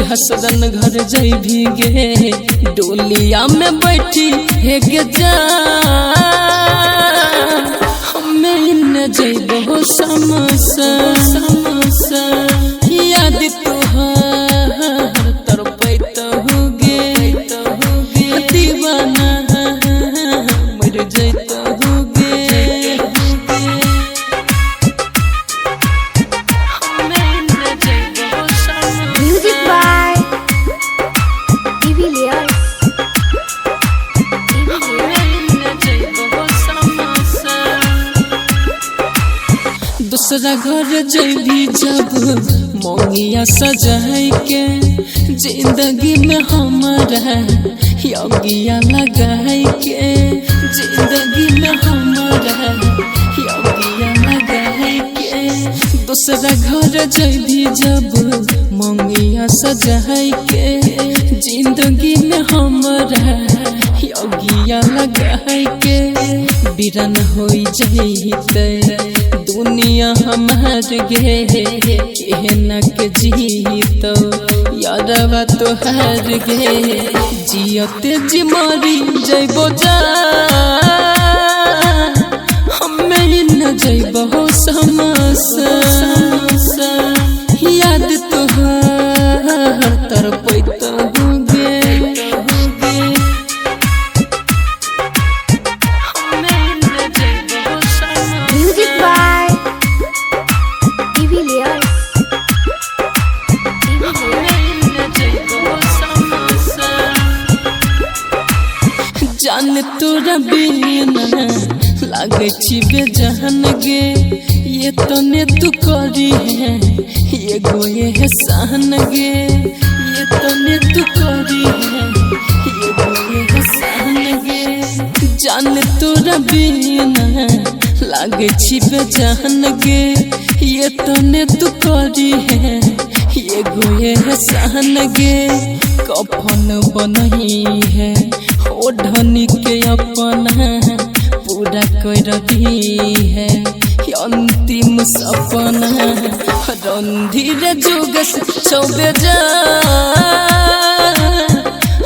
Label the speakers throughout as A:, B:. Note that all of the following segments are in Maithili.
A: हसरन घर जैभी गे, डोलिया में बैठी हे गे जा, हमें न जैबो समसा समसा। याद तोहार तड़पैत गे, दीवाना मर जैत गे।
B: Music by De Villiers. De Villiers.
A: दूसरा घर जैभी जब मोंगिया सजाए के, जिंदगी में हमारा योगिया लगाए के, जिंदगी में हमारा योगिया लगाए के। दूसरा घर जैभी जब मोंगिया सजाए के, जिंदगी में हमारा योगिया लगाए के। बिरन हो जैते दुनिया हमार गे, केहन के जीत यारवा तोहार गे। जियते जी मरी जैबो जा, हमें न जैबो समसा। याद तोहार तड़पैत गे।
B: Music by De Villiers. De Villiers.
A: जान तोरा बिना लागे छी बेजान गे, ये तने तू करी है ये गोये एहसान गे, ये तने तू करी है ये गोये एहसान गे। जान तोरा बिना लागे छी बेजान गे, ये तने तू करी है ये गोये एहसान गे। कफन बनही है ओढ़नी के अपना पूरा कर दी है अंतिम सपना। रणधीर जुगस चौबे जा,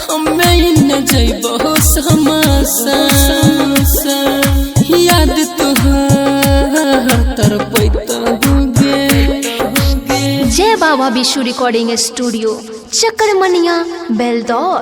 A: हमें न जैबो समसा। याद तोहार तड़पैत गे।
C: जय बाबा विशु रिकॉर्डिंग स्टूडियो, चकरमनिया, बेलदौर।